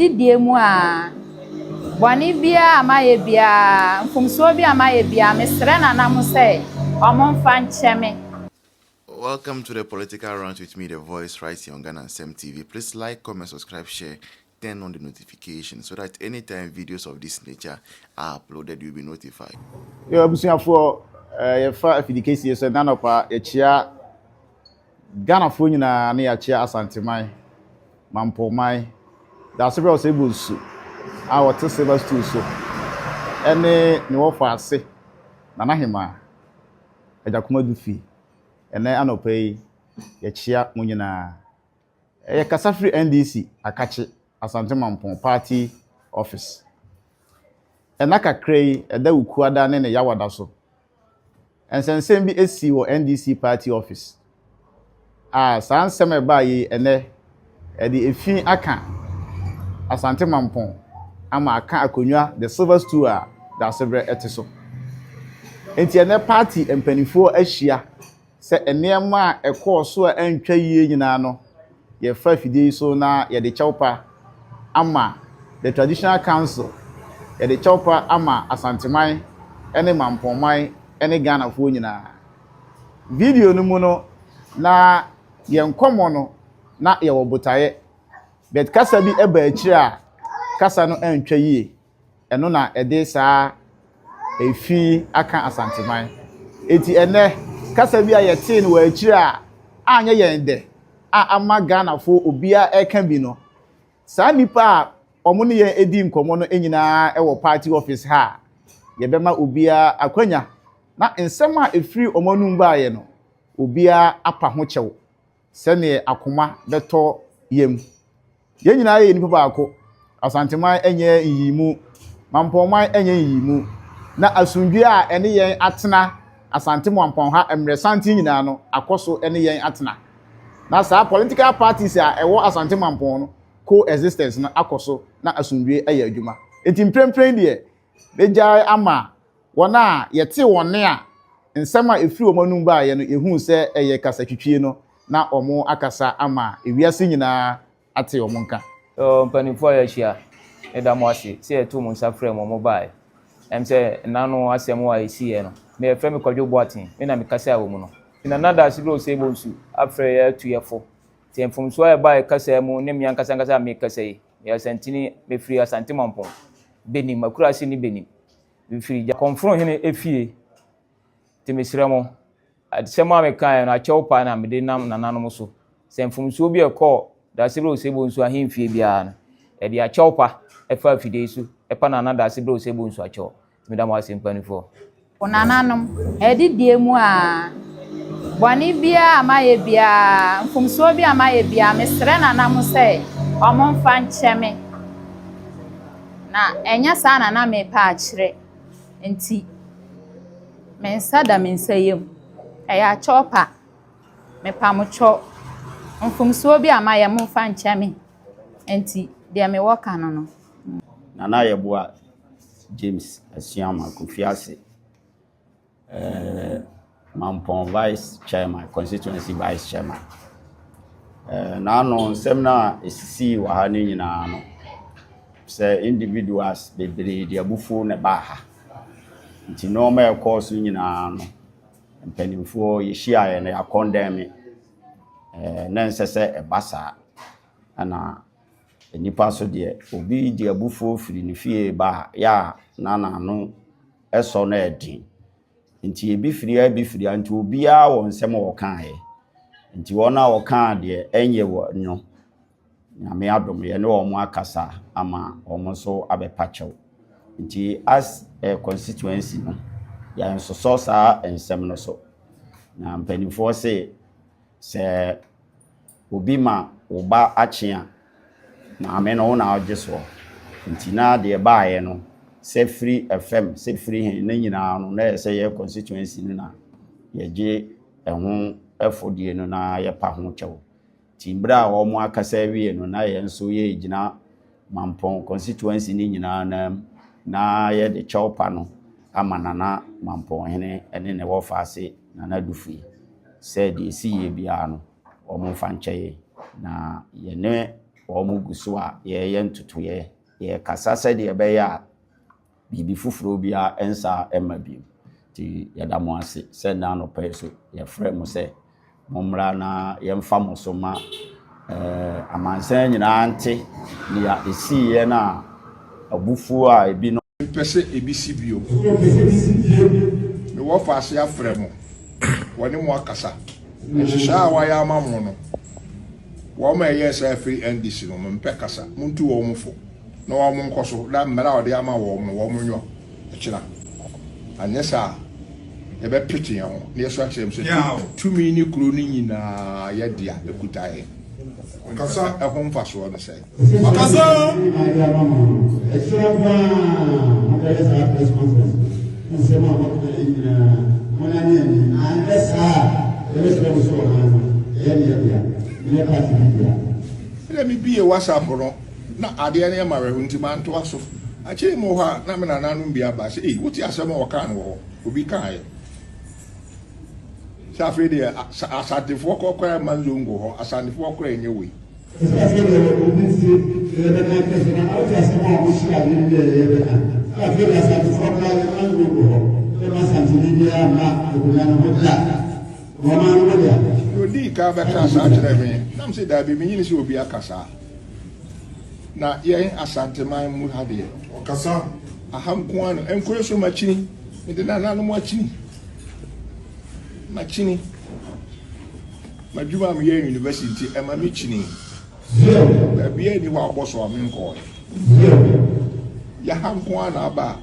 Didie mu a, bɔne biara a mayɛ biara, mfomsoɔ bi a mayɛ biara, mesrɛ nana mo sɛ ɔmo mfa nkyɛ me. Welcome to the Political Rant with me, The Voice, right here on Ghana Nsem TV. Please like, comment, subscribe, share, turn on the notification so that anytime videos of this nature are uploaded, you'll be notified. Yɛ abusuafoɔ, yɛfa afidi kɛseɛ sɛ nanɔpa yɛkyia Ghanafoɔ nyinaa ne yɛakyia Asanteman, Mampɔman, Daasebrɛ Osei Bonsu a wɔte Silver Stool so ɛne ne wɔfa ase Nana Hemaa Agya Kumadu fie. Ɛnɛ anɔpa yi yɛkyia mo nyinaa. Ɛyɛ kasa firi NDC Akakye Asante Mampɔn Party Office. Ɛna kakra yi ɛda Wukuada ne ne Yawada so. Nsɛnsɛm bi esi wɔ NDC Party Office. A saa nsɛm a ɛbaa yi, ɛnɛ ɛde efi aka Asante Mampɔn ama aka akonnwa, the Silver Stool a Daasebrɛ ɛte so. Nti ɛnɛ party mpanimfoɔ ahyia sɛ nneɛma a ɛkɔɔ so a ɛntwa yie nyinaa no, yɛfa afidie yi so na yɛde kyɛw pa ama the Traditional Council, yɛde kyɛw pa ama Asanteman ne Mampɔnman ne Ghanafoɔ nyinaa. Video no mu no na yɛn nkɔmmɔ no na yɛwɔ botaeɛ, but kasa bi ba akyire a kasa no antwa yie. Ɛno na ɛde saa efi aka Asanteman. Eti ɛnɛ kasa bi a yɛtee no wɔ akyire a anyɛ yɛn dɛ a ama Ghanafoɔ obiara ɛka bi no, saa nipa a wɔn ne yɛn edi nkɔmmɔ no nyinaa wɔ party office ha a yɛbɛma obiara akwanya na nsɛm a efiri wɔn anum baeɛ no, obiara apa ho kyɛw sɛneɛ akoma bɛtɔ yam. Yɛn nyinaa yɛ nipa baako. Asanteman nyɛ nyiyimu, Mampɔnman nyɛ nyiyimu, na asomdwe a ɛne yɛn atena Asante Mampɔn ha mmerɛ santen nyinaa no akɔ so ne yɛn atena, na saa political parties a ɛwɔ Asante Mampɔn no co-existence no akɔ so na asomdwe yɛ adwuma. Eti mprempren deɛ, megyae ama wɔn a yɛte wɔn ne a nsɛm a efiri wɔn anum baeɛ no, ehu sɛ ɛyɛ kasatwitwie no, na wɔn akasa ama ewiase nyinaa ate wɔn nka. Mpanimfoɔ a yɛahyia, ɛda mo ase sɛ yɛto mo nsa frɛ mo, mo baeɛ. Sɛ nano asɛm a ɛsiiɛ no, meyɛfrɛ me Kwadwo Boaten, me na mekasa wɔ mu no. Nana Daasebrɛ Osei Bonsu afrɛ yɛ atu yɛ fo. Nti mfomsoɔ a ɛbaeɛ kasa mu ne me ankasa ankasa a mekasa yi, meyɛ Asantini, mefiri Asante Mampɔn, Benim, akuraase ne Benim. Mefiri Kɔmforo hene efie. Nti mesrɛ mo, asɛm a mekaeɛ no, akyɛw paa na mede nam nananom so. Sɛ mfomsoɔ bi a ɛkɔɔ Daasebrɛ Osei Bonsu ahemfie biara no, yɛde akyɛw pa ɛfa afidie so ɛpa Nana Daasebrɛ Osei Bonsu akyɛw. Nti meda mo ase, mpanimfoɔ. Nananom, ɛdidie mu a, bɔne biara a mayɛ biara, mfomsoɔ bi a mayɛ biara, mesrɛ nana mo sɛ ɔmo mfa nkyɛ me. Na ɛnyɛ saa na na mepɛ akyerɛ. Nti me nsa da me nsa yam. Ɛyɛ akyɛw pa. Mepa mo kyɛw. Mfomsoɔ bi a mayɛ, momfa nkyɛ me. Nti deɛ mewɔ ka no. Nana Yɛboa James Asuama Kofi ase, Mampɔn vice chairman, constituency vice chairman. N'ano nsɛm no a ɛsisii wɔ ha no nyinaa no, sɛ individuals bebree de abufuo na ɛbaa ha, nti nneɛma a ɛkɔɔ so nyinaa no, mpanimfoɔ yɛhyiaeɛ no, yɛacondemn. Na ɛnsɛ sɛ ɛba saa. Ɛna nipa so deɛ, obi de abufuo firi ne fie ba a, yɛ a na n'ano ɛsɔ no ɛden. Nti ebi firi ha, ebi firi ha, nti obiara wɔ nsɛm a ɔkaeɛ. Nti wɔn a wɔkaa deɛ ɛnyɛ wɔ no, Nyame adom, yɛne wɔn akasa ama wɔn nso abɛpa kyɛw. Nti as a constituency no, yɛnsosɔ saa nsɛm no so. Na mpanimfoɔ se sɛ obi ma wo ba akye a, maame no wo na ɔgye soɔ. Nti na deɛ baeɛ no, sɛ firi fam, sɛ firi he ne nyinaa no, na ɛyɛ sɛ yɛ constituency no na yɛgye ɛho ɛfɔdie no na yɛpa ho kyɛw. Nti berɛ a wɔn akasa awie no, na yɛn nso yɛgyina Mampɔn constituency no nyinaa nam na yɛde kyɛw pa no ama Nana Mampɔnhene ne ne wɔfa ase Nana Dufie sɛ deɛ ɛsi yie biara no, wɔn mfa nkyɛ yɛn na yɛne Wɔn gu so a yɛreyɛ ntotoeɛ, yɛrekasa sɛdeɛ ɛbɛyɛ a biribi foforɔ biara nsa mma bio. Nti yɛda mo ase sɛ nnɛ anɔpa yi so yɛfrɛ mo sɛ mommra na yɛmfa mo so ma eh, amansan nyinaa nte nea ɛsiiɛ no a abufuo a ebinom Mempɛ sɛ ebi si bio. Me wɔfaase afrɛ mo, wɔne mo akasa. Nhyehyɛe a wɔayɛ ama mo no, wɔn a ɛyɛɛ saa firi NDC no, mempɛ kasa. Montu wɔn fo na wɔn nkɔ so na mmara a wɔde ama wɔn no, wɔn nyɔ ɛkyena. Anyɛ saa a, yɛbɛpete yɛn ho na yɛasu akyerɛ wɔn sɛ tumi ne kuro no nyinaa yɛ dea, ɛkuta yɛn. Ɔkasa ɛho mfasoɔ ne sɛn? Ɔkasa. Ɛna mebie WhatsApp no na adeɛ no yɛ ma awerɛho nti mantoa so. Akyire mu hɔ a na me nananom bi aba sɛ ei wote asɛm a wɔkaa no wɔ hɔ obi kaeɛ sɛ afei deɛ Asantefoɔ kɔkora mma nzongo hɔ Asantefoɔ kora ɛnyɛ wei. Ɛsɛ sɛ deɛ obi tie deɛ yɛbɛka akyerɛ sɛ na wote asɛm a wɔhyia adeɛ no bi a yɛbɛka sɛ afei deɛ Asantefoɔ koraa yɛma nzongo hɔ yɛma Asanteni biara mma akonnwa no ho da na ɔman no bɛde a. Deɛ ɔdii kan bɛkaa saa kyerɛɛ me, na mese daabi, menyini sɛ obi aka saa. Na yɛn Asanteman mu ha deɛ. Ɔkasa. Aha nko ara no, nkuro so makyini, mede nananom akyini, makyini. M'adwuma a meyɛ university nti, ɛma me kyini. Baabiara nni hɔ a wɔbɔ so a menkɔɔɛ. Yɛha nko ara na aba a,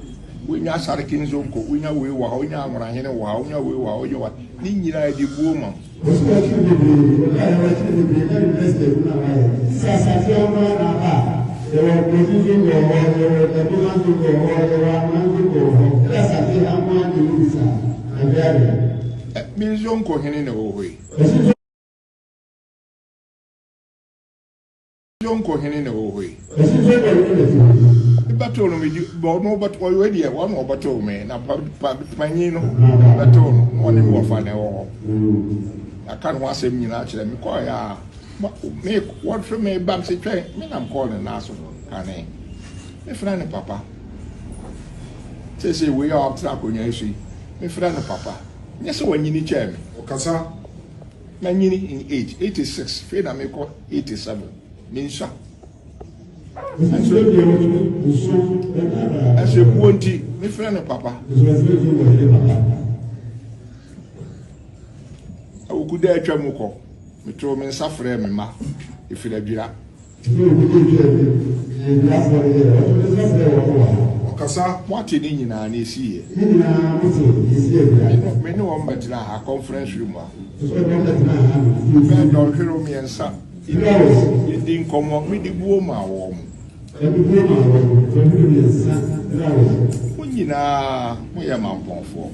wonya Asareke Nzonko, wonya wei wɔ ha, wonya Anworahene wɔ ha, wonya wei wɔ ha, wonya wɔ ha. Ne nyinaa yɛde buo ma mo. Wɔsi wɔakyiri bebree, wɔkae wɔakyiri bebree na university adwuma a wɔayɛ. Nti sɛ Asante ha nko ara na aba a, yɛwɔ Broni Nzongo wɔ hɔ, yɛwɔ Dagomba Nzongo wɔ hɔ, yɛwɔ Anwona Nzongo wɔ hɔ. Ɛna Asante ha nko ara na ɛmu bi saa, na bea deɛ. Me Nzongo hene na ɛwɔ hɔ yi. Zonko hene na ɛwɔ hɔ yi. Bɛtoo no medi ɔno bɛtoo ɔyɛ deɛ wɔn na ɔbɛtoo me na pa panyin no bɛtoo no na ɔne me wɔfa na ɛwɔ hɔ. Aka ne ho asɛm nyinaa kyerɛ me kɔɔ yɛ a me wɔhwɛ me ba me sɛ twɛn me nam kɔɔ ne nan so kane. Mefrɛ no papa. Sɛsɛ wei a ɔtena akonnwa yi so yi mefrɛ no papa. Nyɛ sɛ wanyini kyɛn me. Ɔkasa. Manyini in age, 86, fei na mekɔ 87, mensua. Ɛsɛ buo nti, mefrɛ no papa. Awukuda atwa mu kɔ, metoo me nsa frɛɛ me mma, ɛfiri adwira. Ɔkasa. Moate ne nyinaa nea esiiɛ. Me ne wɔn bɛtenaa ha, conference room ha. Bɛyɛ dɔnhwerew mmiɛnsa. Yɛdii nkɔmmɔ, mede buo maa wɔn. Mo nyinaa moyɛ mampɔnfoɔ.